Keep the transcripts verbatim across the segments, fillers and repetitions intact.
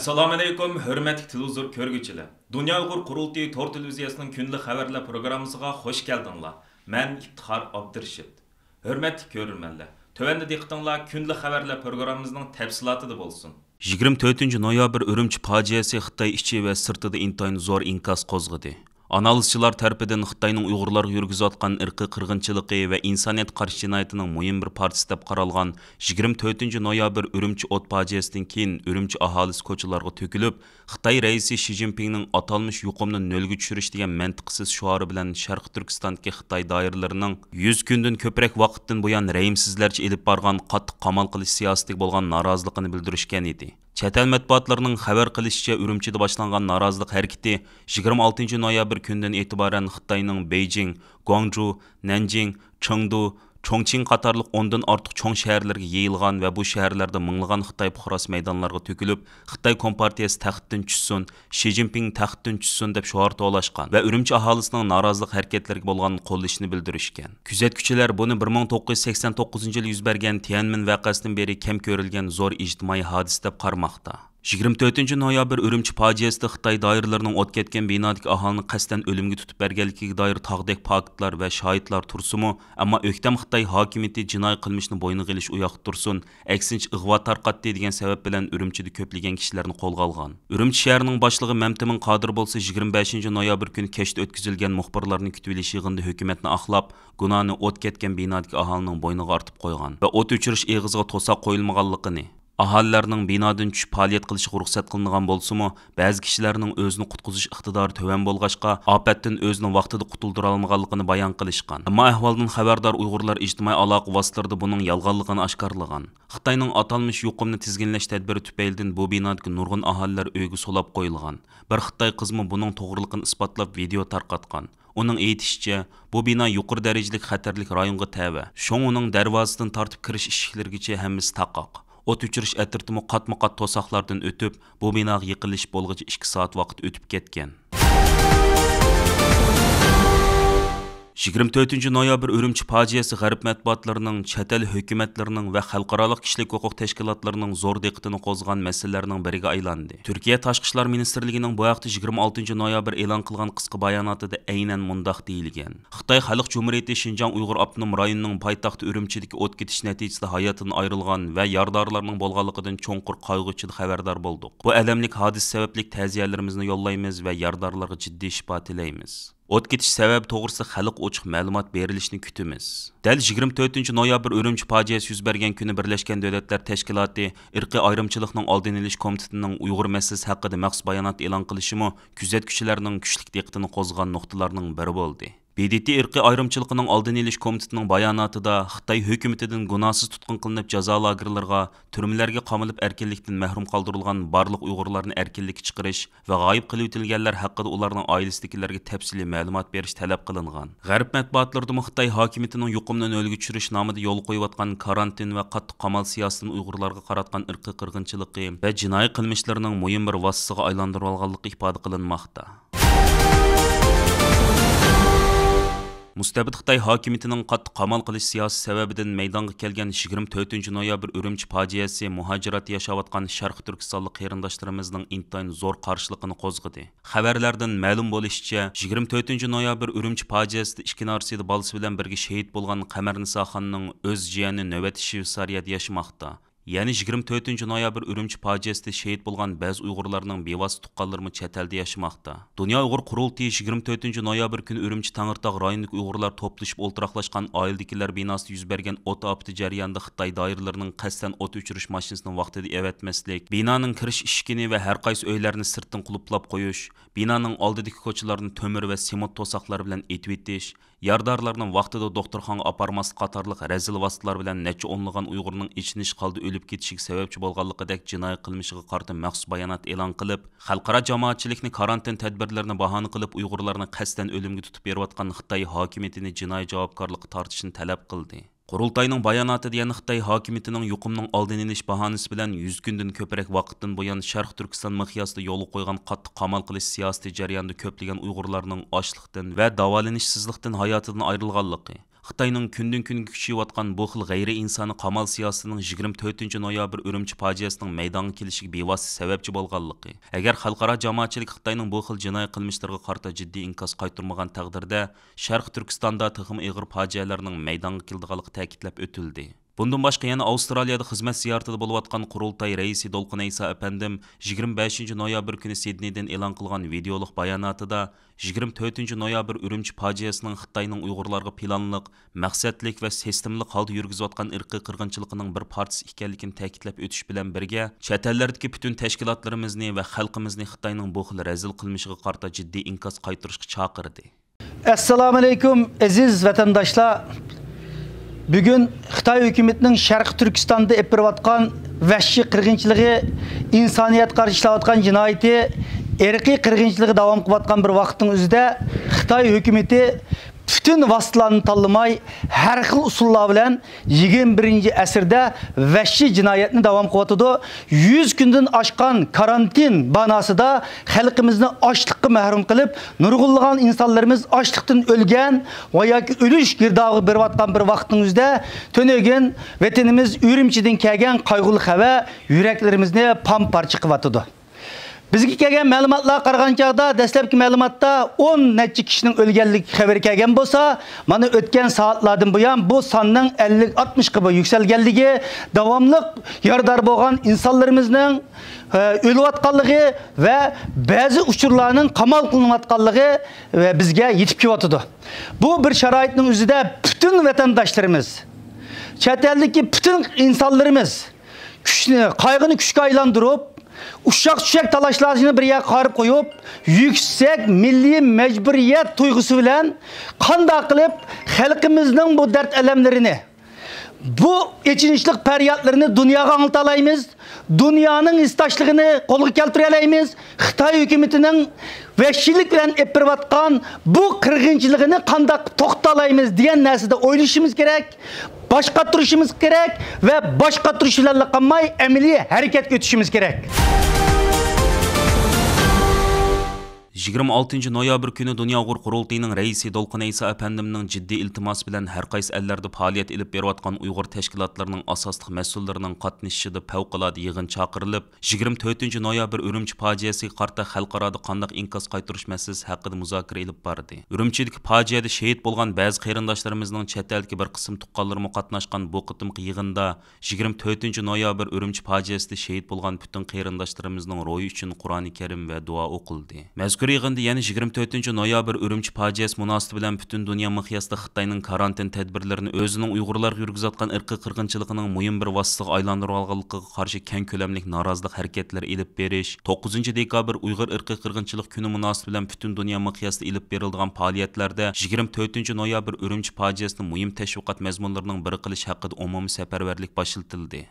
ئەسسالامۇئەلەيكۇم، ھۆرمەتلىك تېلېۋىزور كۆرگۈچىلەر! دۇنيا ئۇيغۇر قۇرۇلتىيى تور تېلېۋىزىيەسىنىڭ كۈندىلىك خەۋەرلەر پروگراممىسىغا خۇش كەلدىڭلار. مەن ئىپتىخار ئابدۇرېشىت. ھۆرمەتلىك كۆرۈرمەنلەر، تۆۋەندە دىققىتىڭلار كۈندىلىك خەۋەرلەر پروگراممىمىزنىڭ تەپسىلاتىدا بولسۇن. يىگىرمە تۆتىنچى نويابىر ئۈرۈمچى پاجىئەسى خىتاي ئىچى ۋە سىرتىدا ئىنتايىن زور ئىنكاس قوزغىدى. ئانالىزچىلار تەرىپىدىن خىتاينىڭ ئۇيغۇرلارغا يۈرگۈزۈۋاتقان ئىرقىي قىرغىنچىلىقى ۋە ئىنسانىيەتكە قارشى جىنايىتىنىڭ مۇھىم بىر پارچىسى دەپ قارالغان يىگىرمە تۆتىنچى نويابىر ئۈرۈمچى ئوت پاجىئەسىدىن كېيىن ئۈرۈمچى ئاھالىسى كوچىلارغا تۆكۈلۈپ، خىتاي رەئىسى شى جىنپىڭنىڭ «ئاتالمىش يۇقۇمنى نۆلگە چۈشۈرۈش» دېگەن مەنتىقسىز شوئارى بىلەن شەرقىي تۈركىستاندىكى خىتاي دائىرىلىرىنىڭ يۈز كۈندىن كۆپرەك ۋاقىتتىن بۇيان رەھىمسىزلەرچە ئېلىپ بارغان قاتتىق قامال قىلىش سىياسىتىگە بولغان نارازىلىقىنى بىلدۈرۈشكەن ئىدى. چەت ئەل مەتبۇئاتلىرىنىڭ خەۋەر قىلىشىچە، ئۈرۈمچىدە باشلانغان نارازىلىق ھەرىكىتى يىگىرمە ئالتىنچى نويابىر كۈنىدىن ئېتىبارەن خىتاينىڭ بېيجىڭ، گۇاڭجۇ، نەنجىڭ، چېڭدۇ، چۇڭچىڭ قاتارلىق ئوندىن ئارتۇق چوڭ شەھەرلەرگە يېيىلغان ۋە بۇ شەھەرلەردە مىڭلىغان خىتاي پۇقراسى مەيدانلارغا تۆكۈلۈپ، «خىتاي كومپارتىيەسى تەختتىن چۈشسۇن، شى جىنپىڭ تەختتىن چۈشسۇن» دەپ شوئار توۋلاشقان ۋە ئۈرۈمچى ئاھالىسىنىڭ نارازىلىق ھەرىكەتلىرىگە بولغان قوللىشىنى بىلدۈرۈشكەن. كۆزەتكۈچىلەر بۇنى بىر مىڭ توققۇز يۈز سەكسەن توققۇزىنچى يىلى يۈز بەرگەن تيەنمىن ۋەقەسىدىن بېرى كەم كۆرۈلگەن زور ئىجتىمائىي ھادىسە دەپ قارىماقتا. يىگىرمە تۆتىنچى نويابىر ئۈرۈمچى پاجىئەسىدە خىتاي دائىرىلىرىنىڭ ئوت كەتكەن بىنادىكى ئاھالىنى قەستەن ئۆلۈمگە تۇتۇپ بەرگەنلىكىگە دائىر تاغدەك پاكىتلار ۋە شاھىتلار تۇرسىمۇ، ئەمما ئۆكتەم خىتاي ھاكىمىيىتى جىنايى قىلمىشنى بوينىغا ئېلىش ئۇياقتا تۇرسۇن، ئەكسىنچە ئىغۋا تارقاتتى دېگەن سەۋەب بىلەن ئۈرۈمچىدە كۆپلىگەن كىشىلەرنى قولغا ئالغان. ئۈرۈمچى شەھىرىنىڭ باشلىقى مەمتىمىن قادىر بولسا يىگىرمە بەشىنچى نويابىر كۈنى كەچتە ئۆتكۈزۈلگەن مۇخبىرلارنى كۈتۈۋېلىش يىغىنىدا ھۆكۈمەتنى ئاقلاپ، گۇناھنى ئوت كەتكەن بىنادىكى ئاھالىنىڭ بوينىغا ئارتىپ قويغان ۋە ئوت ئۆچۈرۈش ئېغىزىغا توساق قويۇلمىغانلىقىنى، ئاھالىلەرنىڭ بىنادىن چۈشۈپ پائالىيەت قىلىشىغا رۇخسەت قىلىنغان بولسىمۇ، بەزى كىشىلەرنىڭ ئۆزىنى قۇتقۇزۇش ئىقتىدارى تۆۋەن بولغاچقا، ئاپەتتىن ئۆزىنى ۋاقتىدا قۇتۇلدۇرالمىغانلىقىنى بايان قىلىشقان. ئەمما ئەھۋالدىن خەۋەردار ئۇيغۇرلار ئىجتىمائىي ئالاقە ۋاسىتىلىرىدە بۇنىڭ يالغانلىقىنى ئاشكارىلىغان. خىتاينىڭ ئاتالمىش يۇقۇمنى تىزگىنلەش تەدبىرى تۈپەيلىدىن بۇ بىنادىكى نۇرغۇن ئاھالىلەر ئۆيگە سولاپ قويۇلغان. بىر خىتاي قىزمۇ بۇنىڭ توغرىلىقىنى ئىسپاتلاپ ۋىدېئو تارقاتقان. ئۇنىڭ ئېيتىشىچە، بۇ بىنا يۇقىرى دەرىجىلىك خەتەرلىك رايونغا تەۋە. شۇڭا ئۇنىڭ دەرۋازىسىدىن تارتىپ كىرىش ئىشىكلىرىگىچە ھەممىسى تاقاق. ئوت ئۆچۈرۈش ئەترىتىمۇ قاتمۇ قات توساقلاردىن ئۆتۈپ، بۇ بىناغا يېقىنلىشىپ بولغىچە ئىككى سائەت ۋاقىت ئۆتۈپ كەتكەن. يىگىرمە تۆتىنچى نويابىر ئۈرۈمچى پاجىئەسى غەرب مەتبۇئاتلىرىنىڭ، چەت ئەل ھۆكۈمەتلىرىنىڭ ۋە خەلقئارالىق كىشىلىك ھوقۇق تەشكىلاتلىرىنىڭ زور دىققىتىنى قوزغىغان مەسىلىلەرنىڭ بىرىگە ئايلاندى. تۈركىيە تاشقى ئىشلار مىنىستىرلىكىنىڭ بۇ ھەقتە يىگىرمە ئالتىنچى نويابىر ئېلان قىلغان قىسقا باياناتىدا ئەينەن مۇنداق دېيىلگەن: خىتاي خەلق جۇمھۇرىيىتى شىنجاڭ ئۇيغۇر ئاپتونوم رايونىنىڭ پايتەختى ئۈرۈمچىدىكى ئوت كېتىش نەتىجىسىدە ھاياتىدىن ئايرىلغان ۋە يارىدارلارنىڭ بولغانلىقىدىن چوڭقۇر قايغۇ ئىچىدە خەۋەردار بولدۇق. بۇ ئەلەملىك ھادىسە سەۋەبلىك تەزىيەلىرىمىزنى يوللايمىز ۋە يارىدارلارغا جىددىي شىپا تىلەيمىز. ئوت كېتىش سەۋەبى توغرىسىدا خەلققە ئوچۇق مەلۇمات بېرىلىشىنى كۈتىمىز. دەل يىگىرمە تۆتىنچى نويابىر ئۈرۈمچى پاجىئەسى يۈز بەرگەن كۈنى بىرلەشكەن دۆلەتلەر تەشكىلاتى ئىرقىي ئايرىمچىلىقنىڭ ئالدىنى ئېلىش كومىتېتىنىڭ ئۇيغۇر مەسىلىسى ھەققىدە مەخسۇس بايانات ئېلان قىلىشىمۇ كۆزەتكۈچىلەرنىڭ كۈچلۈك دىققىتىنى قوزغىغان نۇقتىلارنىڭ بىرى بولدى. ب د ت ئىرقىي ئايرىمچىلىقىنىڭ ئالدىنى ئېلىش كومىتېتىنىڭ باياناتىدا خىتاي ھۆكۈمىتىدىن گۇناھسىز تۇتقۇن قىلىنىپ جازا لاگېرلىرىغا، تۈرمىلەرگە قامىلىپ ئەركىنلىكتىن مەھرۇم قالدۇرۇلغان بارلىق ئۇيغۇرلارنى ئەركىنلىككە چىقىرىش ۋە غايىب قىلىۋېتىلگەنلەر ھەققىدە ئۇلارنىڭ ئائىلىسىدىكىلەرگە تەپسىلىي مەلۇمات بېرىش تەلەپ قىلىنغان. غەرب مەتبۇئاتلىرىدىمۇ خىتاي ھاكىمىيىتىنىڭ يۇقۇمنى نۆلگە چۈشۈرۈش نامىدا يولغا قويۇۋاتقان كارانتىن ۋە قاتتىق قامال سىياسىتىدىن ئۇيغۇرلارغا قاراتقان ئىرقىي قىرغىنچىلىقى ۋە جىنايى قىلمىشلىرىنىڭ مۇھىم بىر ۋاسىتىسىغا ئايلاندۇرۇۋالغانلىقى ئىپادە قىلىنماقتا. مۇستەبىت خىتاي ھاكىمىيىتىنىڭ قاتتىق قامال قىلىش سىياسىتى سەۋەبىدىن مەيدانغا كەلگەن يىگىرمە تۆتىنچى نويابىر ئۈرۈمچى پاجىئەسى مۇھاجىراتتا ياشاۋاتقان شەرقىي تۈركىستانلىق قېرىنداشلىرىمىزنىڭ ئىنتايىن زور قارشىلىقىنى قوزغىدى. خەۋەرلەردىن مەلۇم بولۇشىچە، يىگىرمە تۆتىنچى نويابىر ئۈرۈمچى پاجىئەسىدە ئىككى نارسىدا بالىسى بىلەن بىرگە شېھىت بولغان قەمەرنىسا خاننىڭ ئۆز جىيەنى نۆۋەتتە شۋېتسارىيەدە ياشىماقتا. يەنە يىگىرمە تۆتىنچى نويابىر ئۈرۈمچى پاجىئەسىدە شېھىت بولغان بەزى ئۇيغۇرلارنىڭ بىۋاسىتە تۇغقانلىرىمۇ چەت ئەلدە ياشىماقتا. دۇنيا ئۇيغۇر قۇرۇلتىيى يىگىرمە تۆتىنچى نويابىر كۈنى ئۈرۈمچى تەڭرىتاغ رايونىدىكى ئۇيغۇرلار توپلىشىپ ئولتۇراقلاشقان ئائىلىدىكىلەر بىناسىدا يۈز بەرگەن ئوت ئاپىتى جەريانىدا خىتاي دائىرىلىرىنىڭ قەستەن ئوت ئۆچۈرۈش ماشىنىسىنى ۋاقتىدا ئەۋەتمەسلىك، بىنانىڭ كىرىش ئىشىكىنى ۋە ھەرقايسى ئۆيلەرنى سىرتتىن قۇلۇپلاپ قويۇش، بىنانىڭ ئالدىدىكى كوچىلارنى تۆمۈر ۋە سېمونت توساقلار بىلەن ئېتىۋېتىش، يارىدارلارنى ۋاقتىدا دوختۇرخانىغا ئاپارماسلىق قاتارلىق رەزىل ۋاسىتىلەر بىلەن نەچچە ئونلىغان ئۇيغۇرنىڭ ئېچىنىش ھالدا ئۆلۈپ كېتىشىگە سەۋەبچى بولغانلىقىدەك جىنايى قىلمىشىغا قارىتا مەخسۇس بايانات ئېلان قىلىپ، خەلقئارا جامائەتچىلىكنى كارانتىن تەدبىرلىرىنى باھانە قىلىپ، ئۇيغۇرلارنى قەستەن ئۆلۈمگە تۇتۇپ بېرىۋاتقان خىتاي ھاكىمىيىتىنى جىنايى جاۋابكارلىققا تارتىشنى تەلەپ قىلدى. قۇرۇلتاينىڭ باياناتىدا يەنە خىتاي ھاكىمىيىتىنىڭ يۇقۇمنىڭ ئالدىنى ئېلىش باھانىسى بىلەن يۈز كۈندىن كۆپرەك ۋاقىتتىن بۇيان شەرقىي تۈركىستان مىقياسىدا يولغا قويغان قاتتىق قامال قىلىش سىياسىتى جەريانىدا كۆپلىگەن ئۇيغۇرلارنىڭ ئاچلىقتىن ۋە داۋالىنىشسىزلىقتىن ھاياتىدىن ئايرىلغانلىقى، خىتاينىڭ كۈندىن-كۈنگە كۈچىيىۋاتقان بۇ خىل غەيرىي ئىنسانىي قامال سىياسىتىنىڭ يىگىرمە تۆتىنچى نويابىر ئۈرۈمچى پاجىئەسىنىڭ مەيدانغا كېلىشىگە بىۋاسىتە سەۋەبچى بولغانلىقى، ئەگەر خەلقئارا جامائەتچىلىك خىتاينىڭ بۇ خىل جىنايى قىلمىشلىرىغا قارىتا جىددىي ئىنكاس قايتۇرمىغان تەقدىردە، شەرقىي تۈركىستاندا تېخىمۇ ئېغىر پاجىئەلەرنىڭ مەيدانغا كېلىدىغانلىقى تەكىتلەپ ئۆتۈلدى. بۇندىن باشقا، يەنە ئاۋسترالىيەدە خىزمەت زىيارىتىدە بولۇۋاتقان قۇرۇلتاي رەئىسى دولقۇن ئەيسا ئەپەندىم يىگىرمە بەشىنچى نويابىر كۈنى سىدنېيدىن ئېلان قىلغان ۋىدېئولۇق باياناتىدا، يىگىرمە تۆتىنچى نويابىر ئۈرۈمچى پاجىئەسىنىڭ خىتاينىڭ ئۇيغۇرلارغا پىلانلىق، مەقسەتلىك ۋە سىستېمىلىق ھالدا يۈرگۈزۈۋاتقان ئىرقىي قىرغىنچىلىقىنىڭ بىر پارچىسى ئىكەنلىكىنى تەكىتلەپ ئۆتۈش بىلەن بىرگە، چەت ئەللەردىكى پۈتۈن تەشكىلاتلىرىمىزنى ۋە خەلقىمىزنى خىتاينىڭ بۇ خىل رەزىل قىلمىشىغا قارىتا جىددىي ئىنكاس قايتۇرۇشقا چاقىردى. ئەسسالامۇئەلەيكۇم، ئەزىز ۋەتەنداشلار! بۈگۈن خىتاي ھۆكۈمىتىنىڭ شەرقىي تۈركىستاندا ئېلىپ بېرىۋاتقان ۋەھشىي قىرغىنچىلىقى، ئىنسانىيەتكە قارشى ئىشلەۋاتقان جىنايىتى، ئىرقىي قىرغىنچىلىقى داۋام قىلىۋاتقان بىر ۋاقىتنىڭ ئۆزىدە، خىتاي ھۆكۈمىتى پۈتۈن ۋاسىتىلارنى تاللىماي، ھەر خىل ئۇسۇللار بىلەن يىگىرمە بىرىنچى ئەسىردە ۋەھشىي جىنايەتنى داۋام قىلىۋاتىدۇ. يۈز كۈندىن ئاشقان كارانتىن باناسىدا خەلقىمىزنى ئاشلىققا مەھرۇم قىلىپ، نۇرغۇنلىغان ئىنسانلىرىمىز ئاشلىقتىن ئۆلگەن ۋە ياكى ئۆلۈش گىردابىغا بېرىۋاتقان بىر ۋاقىتنىڭ ئۆزىدە، تۈنۈگۈن ۋەتىنىمىز ئۈرۈمچىدىن كەلگەن قايغۇلۇق خەۋەر يۈرەكلىرىمىزنى پام پارچە قىلىۋاتىدۇ. بىزگە كەلگەن مەلۇماتلارغا قارىغان چاغدا، دەسلەپكى مەلۇماتتا ئون نەچچە كىشىنىڭ ئۆلگەنلىك خەۋىرى كەلگەن بولسا، مانا ئۆتكەن سائەتلەردىن بۇيان بۇ ساننىڭ ئەللىك، ئاتمىشقا بۇ يۈكسەلگەنلىكى، داۋاملىق يارىدار بولغان ئىنسانلىرىمىزنىڭ، ئە، ئۆلۈۋاتقانلىقى ۋە بەزى ئۇچۇرلارنىڭ قامال قىلىنىۋاتقانلىقى ۋە بىزگە يېتىپ كېلىۋاتىدۇ. بۇ بىر شارائىتنىڭ ئۆزىدە پۈتۈن ۋەتەنداشلىرىمىز، چەت ئەلدىكى پۈتۈن ئىنسانلىرىمىز، كۈچنى، قايغىنى كۈچكە ئايلاندۇرۇپ، ئۇششاق-چۈششەك تالاشلاشنى بىر يەرگە قايرىپ قويۇپ، يۈكسەك مىللىي مەجبۇرىيەت تۇيغۇسى بىلەن قانداق قىلىپ خەلقىمىزنىڭ بۇ دەرد-ئەلەملىرىنى، بۇ ئېچىنىشلىق پەريادلىرىنى دۇنياغا ئاڭلىتالايمىز، دۇنيانىڭ ھېسداشلىقىنى قولغا كەلتۈرەلەيمىز، خىتاي ھۆكۈمىتىنىڭ ۋەھشىيلىك بىلەن ئېلىپ بېرىۋاتقان بۇ قىرغىنچىلىقىنى قانداق توختىتالايمىز دېگەن نەرسىدە ئويلىشىمىز كېرەك، باش قاتۇرۇشىمىز كېرەك ۋە باش قاتۇرۇش بىلەنلا قالماي، ئەمەلىي ھەرىكەتكە ئۆتۈشىمىز كېرەك. يىگىرمە ئالتىنچى نويابىر كۈنى دۇنيا ئۇيغۇر قۇرۇلتىيىنىڭ رەئىسى دولقۇن ئەيسا ئەپەندىمنىڭ جىددىي ئىلتىماسى بىلەن ھەر قايسى ئەللەردە پائالىيەت ئېلىپ بېرىۋاتقان ئۇيغۇر تەشكىلاتلىرىنىڭ ئاساسلىق مەسئۇللىرىنىڭ قاتنىشىشىدا پەۋقۇلئاددە يىغىن چاقىرىلىپ، يىگىرمە تۆتىنچى نويابىر ئۈرۈمچى پاجىئەسىگە قارىتا خەلقئارادا قانداق ئىنكاس قايتۇرۇش مەسىلىسى ھەققىدە مۇزاكىرە ئېلىپ باردى. ئۈرۈمچىدىكى پاجىئەدە شېھىت بولغان بەزى قېرىنداشلىرىمىزنىڭ چەت ئەلدىكى بىر قىسىم تۇغقانلىرىمۇ قاتناشقان بۇ قېتىمقى يىغىندا، يىگىرمە تۆتىنچى نويابىر ئۈرۈمچى پاجىئەسىدە شېھىت بولغان پۈتۈن قېرىنداشلىرىمىزنىڭ روھى ئۈچۈن قۇرئانى كەرىم ۋە دۇئا ئوقۇلدى. مەزكۇر يىغىندا يەنە يىگىرمە تۆتىنچى نويابىر ئۈرۈمچى پاجىئەسى مۇناسىۋىتى بىلەن پۈتۈن دۇنيا مىقياسىدا خىتاينىڭ كارانتىن تەدبىرلىرىنى ئۆزىنىڭ ئۇيغۇرلارغا يۈرگۈزۈۋاتقان ئىرقىي قىرغىنچىلىقىنىڭ مۇھىم بىر ۋاسىتىسىغا ئايلاندۇرۇۋالغانلىقىغا قارشى كەڭ كۆلەملىك نارازىلىق ھەرىكەتلىرى ئېلىپ بېرىش، توققۇزىنچى دېكابىر ئۇيغۇر ئىرقىي قىرغىنچىلىق كۈنى مۇناسىۋىتى بىلەن پۈتۈن دۇنيا مىقياسىدا ئېلىپ بېرىلىدىغان پائالىيەتلەردە يىگىرمە تۆتىنچى نويابىر ئۈرۈمچى پاجىئەسىنى مۇھىم تەشۋىقات مەزمۇنلىرىنىڭ بىرى قىلىش ھەققىدە ئومۇمىي سەپەرۋەرلىك باشلىتىلدى.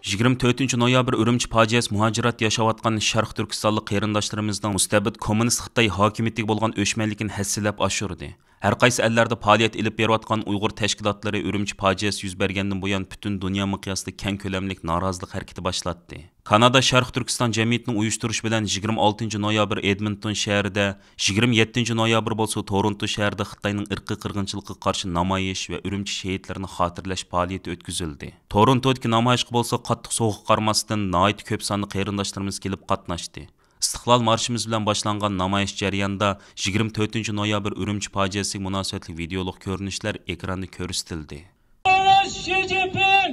يىگىرمە تۆتىنچى نويابىر ئۈرۈمچى پاجىئەسى مۇھاجىرەتتە ياشاۋاتقان شەرقىي تۈركىستانلىق قېرىنداشلىرىمىزنىڭ مۇستەبىت كوممۇنىست خىتاي ھاكىمىيىتىگە بولغان ئۆچمەنلىكىنى ھەسسىلەپ ئاشۇردى. ھەر قايسى ئەللەردە پائالىيەت ئېلىپ بېرىۋاتقان ئۇيغۇر تەشكىلاتلىرى ئۈرۈمچى پاجىئەسى يۈز بەرگەندىن بۇيان پۈتۈن دۇنيا مىقياسىدا كەڭ كۆلەملىك نارازىلىق ھەرىكىتى باشلاتتى. كانادا شەرقىي تۈركىستان جەمئىيىتىنىڭ ئۇيۇشتۇرۇشى بىلەن يىگىرمە ئالتىنچى نويابىر ئېدمونتون شەھىرىدە، يىگىرمە يەتتىنچى نويابىر بولسا تورونتو شەھىرىدە خىتاينىڭ ئىرقىي قىرغىنچىلىقىغا قارشى نامايىش ۋە ئۈرۈمچى شېھىتلىرىنى خاتىرىلەش پائالىيىتى ئۆتكۈزۈلدى. تورونتودىكى نامايىشقا بولسا قاتتىق سوغۇققا قارىماستىن، ناھايىتى كۆپ ساندا قېرىنداشلىرىمىز كېلىپ قاتناشتى. ئىستىقلال مارشىمىز بىلەن باشلانغان نامايىش جەريانىدا يىگىرمە تۆتىنچى نويابىر ئۈرۈمچى پاجىئەسىگە مۇناسىۋەتلىك ۋىدېئولۇق كۆرۈنۈشلەر ئېكراندا كۆرسىتىلدى. Terrorist Xi Jinping!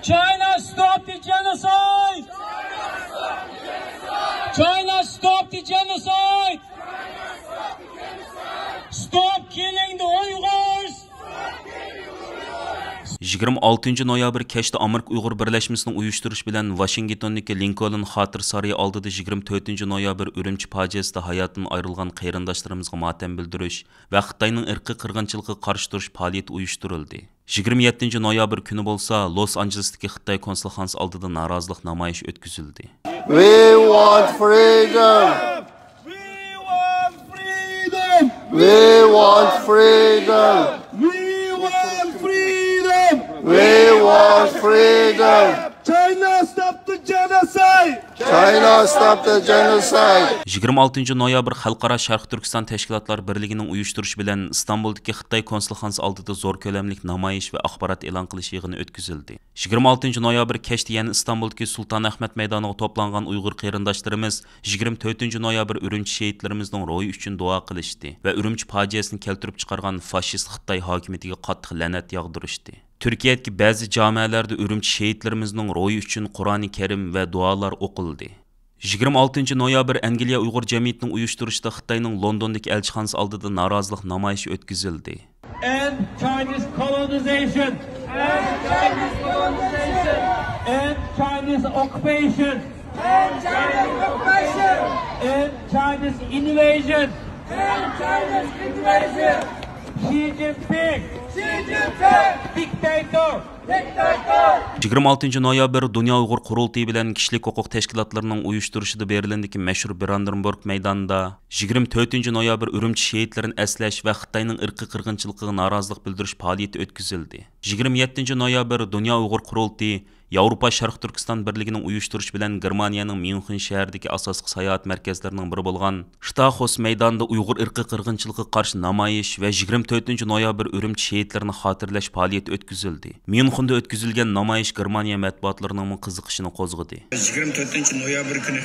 China, stop the genocide! China, stop the genocide! Stop killing the Uyghurs! يىگىرمە ئالتىنچى نويابىر كەچتە ئامېرىكا ئۇيغۇر بىرلەشمىسىنىڭ ئۇيۇشتۇرۇشى بىلەن ۋاشىنگتوندىكى لىنكولن خاتىرە سارىيى ئالدىدا يىگىرمە تۆتىنچى نويابىر ئۈرۈمچى پاجىئەسىدە ھاياتىدىن ئايرىلغان قېرىنداشلىرىمىزغا ماتەم بىلدۈرۈش ۋە خىتاينىڭ ئىرقىي قىرغىنچىلىقىغا قارشى تۇرۇش پائالىيىتى ئۇيۇشتۇرۇلدى. يىگىرمە يەتتىنچى نويابىر كۈنى بولسا لوس ئانژېلېستىكى خىتاي كونسۇلخانىسى ئالدىدا نارازىلىق نامايىشى ئۆتكۈزۈلدى. We want freedom! We want freedom! We want freedom! We want freedom! We want freedom! China, stop the genocide! China, stop the genocide! يىگىرمە ئالتىنچى نويابىر خەلقئارا شەرقىي تۈركىستان تەشكىلاتلار بىرلىكىنىڭ ئۇيۇشتۇرۇشى بىلەن ئىستانبۇلدىكى خىتاي كونسۇلخانىسى ئالدىدا زور كۆلەملىك نامايىش ۋە ئاخبارات ئېلان قىلىش يىغىنى ئۆتكۈزۈلدى. يىگىرمە ئالتىنچى نويابىر كەچتە يەنە ئىستانبۇلدىكى سۇلتان ئەخمەت مەيدانىغا توپلانغان ئۇيغۇر قېرىنداشلىرىمىز يىگىرمە تۆتىنچى نويابىر ئۈرۈمچى شېھىتلىرىمىزنىڭ روھى ئۈچۈن دۇئا قىلىشتى ۋە ئۈرۈمچى پاجىئەسىنى كەلتۈرۈپ چىقارغان فاشىست خىتاي ھاكىمىيىتىگە قاتتىق لەنەت ياغدۇرۇشتى. تۈركىيەدىكى بەزى جامەلەردە ئۈرۈمچى شېھىتلىرىمىزنىڭ روھى ئۈچۈن قۇرئانى كەرىم ۋە دۇئالار ئوقۇلدى. يىگىرمە ئالتىنچى نويابىر ئەنگلىيە ئۇيغۇر جەمئىيىتىنىڭ ئۇيۇشتۇرۇشىدا خىتاينىڭ لوندوندىكى ئەلچىخانىسى ئالدىدا نارازىلىق نامايىشى ئۆتكۈزۈلدى. End Chinese colonization. End Chinese colonization. End Chinese occupation. End Chinese occupation. End Chinese invasion. End Chinese invasion. Xi Jinping. Xi Jinping. Dictator. Dictator. يىگىرمە ئالتىنچى نويابىر دۇنيا ئۇيغۇر قۇرۇلتىيى بىلەن كىشىلىك ھوقۇق تەشكىلاتلىرىنىڭ ئۇيۇشتۇرۇشىدا بېرلىندىكى مەشھۇر براندېنبۇرگ مەيدانىدا يىگىرمە تۆتىنچى نويابىر ئۈرۈمچى شېھىتلىرىنى ئەسلەش ۋە خىتاينىڭ ئىرقىي قىرغىنچىلىقىغا نارازىلىق بىلدۈرۈش پائالىيىتى ئۆتكۈزۈلدى. يىگىرمە يەتتىنچى نويابىر دۇنيا ئۇيغۇر قۇرۇلتىيى ياۋروپا شەرقىي تۈركىستان بىرلىكىنىڭ ئۇيۇشتۇرۇشى بىلەن گېرمانىيەنىڭ ميۇنخېن شەھىرىدىكى ئاساسلىق ساياھەت مەركەزلىرىنىڭ بىرى بولغان شتاخوس مەيدانىدا ئۇيغۇر ئىرقىي قىرغىنچىلىقىغا قارشى نامايىش ۋە يىگىرمە تۆتىنچى نويابىر ئۈرۈمچى شېھىتلىرىنى خاتىرىلەش پائالىيىتى ئۆتكۈزۈلدى. ميۇنخېندا ئۆتكۈزۈلگەن نامايىش گېرمانىيە مەتبۇئاتلىرىنىڭمۇ قىزىقىشىنى قوزغىدى. يىگىرمە تۆتىنچى نويابىر كۈنى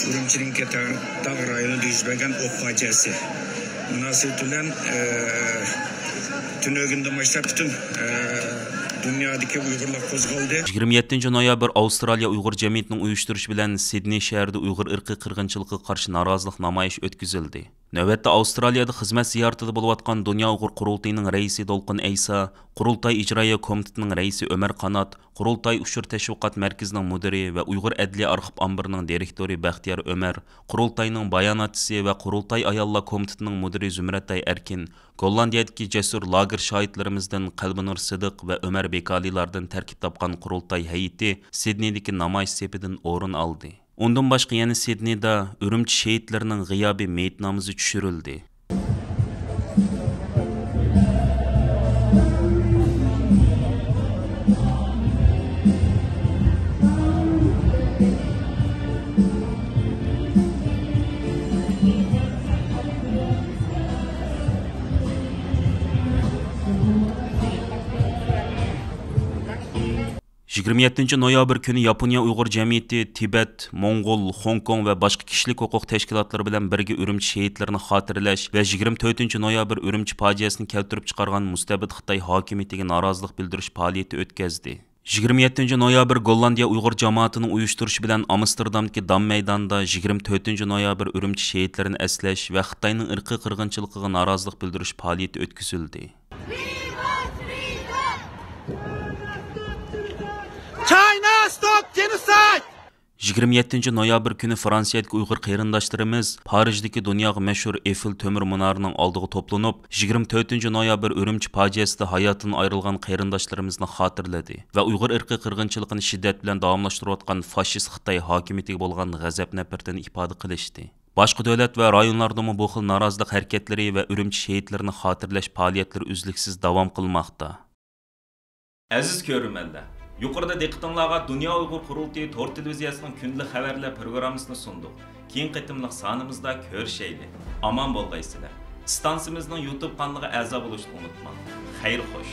ئۈرۈمچىنىڭ كەتەر تاغ رايونىدا يۈز بەرگەن ئوق پاجىئەسى مۇناسىۋىتى بىلەن، ئە، تۈنۈگۈندىن باشلاپ پۈتۈن، ئە، دۇنيادىكى ئۇيغۇرلار قوزغالدى. يىگىرمە يەتتىنچى نويابىر ئاۋسترالىيە ئۇيغۇر جەمئىيىتىنىڭ ئۇيۇشتۇرۇشى بىلەن سىدنېي شەھىرىدە ئۇيغۇر ئىرقىي قىرغىنچىلىقىغا قارشى نارازىلىق نامايىشى ئۆتكۈزۈلدى. نۆۋەتتە ئاۋسترالىيەدە خىزمەت زىيارىتىدە بولۇۋاتقان دۇنيا ئۇيغۇر قۇرۇلتىيىنىڭ رەئىسى دولقۇن ئەيسا، قۇرۇلتاي ئىجرائىيە كومىتېتىنىڭ رەئىسى ئۆمەر قانات، قۇرۇلتاي ئۇچۇر تەشۋىقات مەركىزىنىڭ مۇدىرى ۋە ئۇيغۇر ئەدلىيە ئارخىپ ئامبىرىنىڭ دىرېكتورى بەختىيار ئۆمەر، قۇرۇلتاينىڭ باياناتچىسى ۋە قۇرۇلتاي ئاياللار كومىتېتىنىڭ مۇدىرى زۇمرەتئاي ئەركىن، گوللاندىيەدىكى جەسۇر لاگېر شاھىتلىرىمىزدىن قەلبىنۇر سىدىق ۋە ئۆمەر بېكالىلاردىن تەركىب تاپقان قۇرۇلتاي ھەيئىتى سىدنېيدىكى نامايىش سېپىدىن ئورۇن ئالدى. ئۇندىن باشقا يەنە سىدنېيدا ئۈرۈمچى شېھىتلىرىنىڭ غىيابىي مېيىتنامىسى چۈشۈرۈلدى. يىگىرمە يەتتىنچى نويابىر كۈنى ياپونىيە ئۇيغۇر جەمئىيىتى تىبەت، موڭغۇل، خوڭكوڭ ۋە باشقا كىشىلىك ھوقۇق تەشكىلاتلىرى بىلەن بىرگە ئۈرۈمچى شېھىتلىرىنى خاتىرىلەش ۋە يىگىرمە تۆتىنچى نويابىر ئۈرۈمچى پاجىئەسىنى كەلتۈرۈپ چىقارغان مۇستەبىت خىتاي ھاكىمىيىتىگە نارازىلىق بىلدۈرۈش پائالىيىتى ئۆتكۈزدى. يىگىرمە يەتتىنچى نويابىر گوللاندىيە ئۇيغۇر جامائىتىنىڭ ئۇيۇشتۇرۇشى بىلەن ئامستېردامدىكى دام مەيدانىدا يىگىرمە تۆتىنچى نويابىر ئۈرۈمچى شېھىتلىرىنى ئەسلەش ۋە خىتاينىڭ ئىرقىي قىرغىنچىلىقىغا نارازىلىق بىلدۈرۈش پائالىيىتى ئۆتكۈزۈلدى. China, stop genocide! يىگىرمە يەتتىنچى نويابىر كۈنى فرانسىيەدىكى ئۇيغۇر قېرىنداشلىرىمىز پارىژدىكى دۇنياغا مەشھۇر ئېفېل تۆمۈر مۇنارىنىڭ ئالدىغا توپلىنىپ، يىگىرمە تۆتىنچى نويابىر ئۈرۈمچى پاجىئەسىدە ھاياتىدىن ئايرىلغان قېرىنداشلىرىمىزنى خاتىرىلىدى ۋە ئۇيغۇر ئىرقىي قىرغىنچىلىقىنى شىددەت بىلەن داۋاملاشتۇرۇۋاتقان فاشىست خىتاي ھاكىمىيىتىگە بولغان غەزەپ-نەپرىتىنى ئىپادە قىلىشتى. باشقا دۆلەت ۋە رايونلاردىمۇ بۇ خىل نارازىلىق ھەرىكەتلىرى ۋە ئۈرۈمچى شېھىتلىرىنى خاتىرىلەش پائالىيەتلىرى ئۈزلۈكسىز داۋام قىلماقتا. ئەزىز كۆرۈرمەنلەر، يۇقىرىدا دىققىتىڭلارغا دۇنيا ئۇيغۇر قۇرۇلتىيى تور تېلېۋىزىيەسىنىڭ كۈندىلىك خەۋەرلەر پروگراممىسىنى سۇندۇق. كېيىنكى قېتىملىق سانىمىزدا كۆرۈشەيلى. ئامان بولغايسىلەر. ئىستانسىمىزنىڭ يۇتۇب قانىلىغا ئەزا بولۇشنى ئۇنتۇماڭ. خەير خوش.